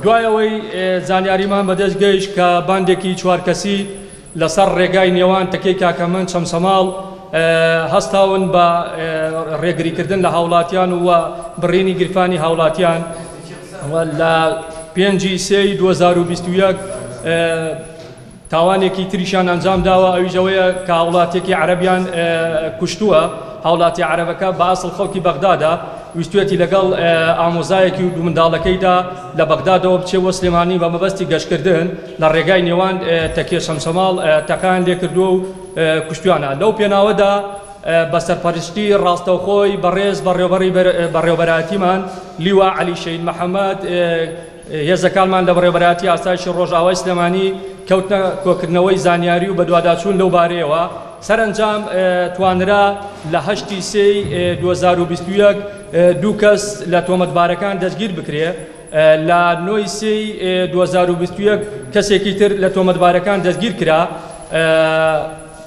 دوای ئەوەی زانیاریمان بەدەست گەیشت کە باندێکی چوار کەسی لەسەر ڕێگای نێوان تەکیەی کاکەمەند چەمچەماڵ هەستاون بە ڕێگریکردن لە هاوڵاتیان و بڕینی گیرفانی هاوڵاتیان لە پێنجی سێی 2021 تاوانێکی تریشیان ئەنجام داوە ئەویش ئەوەیە کە هاوڵاتیەکی عەرەبیان کوشتووە، هاوڵاتی عەرەبەکە بە ئەسڵ خەڵکی بەغدادە، ویستویەتی لەگەڵ ئامۆزایەکی و دوو منداڵەکەیدا لە بەغدادەوە بچێت بۆ سلێمانی بە مەبەستی گەشتکردن، لە ڕێگای نێوان تەکیە چەمچەماڵ تەقەیان لێکردووە و کوشتویانە. لەو پێناوەدا بە سەرپەرشتی ڕاستەوخۆی بەڕێز بەڕێوبەری بەڕێوبەرایەتیمان لیوا عەلی شەهید محەمەد، هێزەکانمان لە بەڕێوەبەرایەتی ئاسایشی ڕۆژئاوای سلێمانی کەوتنە کۆکردنەوەی زانیاری و بەدواداچوون لەو بارەیەوە، سەرەنجام توانرا لە هەشتی سێی 2021 دوو کەس لە تۆمەتبارەکان دەستگیر بکرێ، لە نۆی سێی 2021 کەسێکی تر لە تۆمەتبارەکان دەستگیر کرا.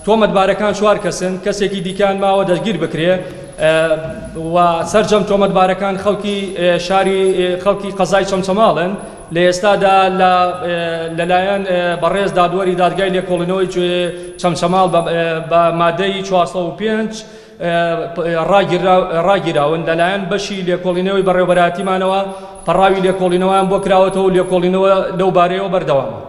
تۆمەتبارەکان چوار کەسن، کەسێکی دیکەیان ماوە دەستگیر بکرێ و سەرجەم تۆمەتبارەکان خەڵکی شاری خەڵکی قەزای چەمچەماڵن. لە ئێستادا لەلایەن بەڕێز دادوەری دادگای لێکۆڵینەوەی چەمچەماڵ بە مادەی 405 ڕاگیراون، لەلایەن بەشی لێکۆڵینەوەی بەڕێوەبەرایەتیمانەوە پەڕاوی لێکۆڵینەوەیان بۆ کراوەتەوە و لێکۆڵینەوە لەو بارەیەوە بەردەوامە.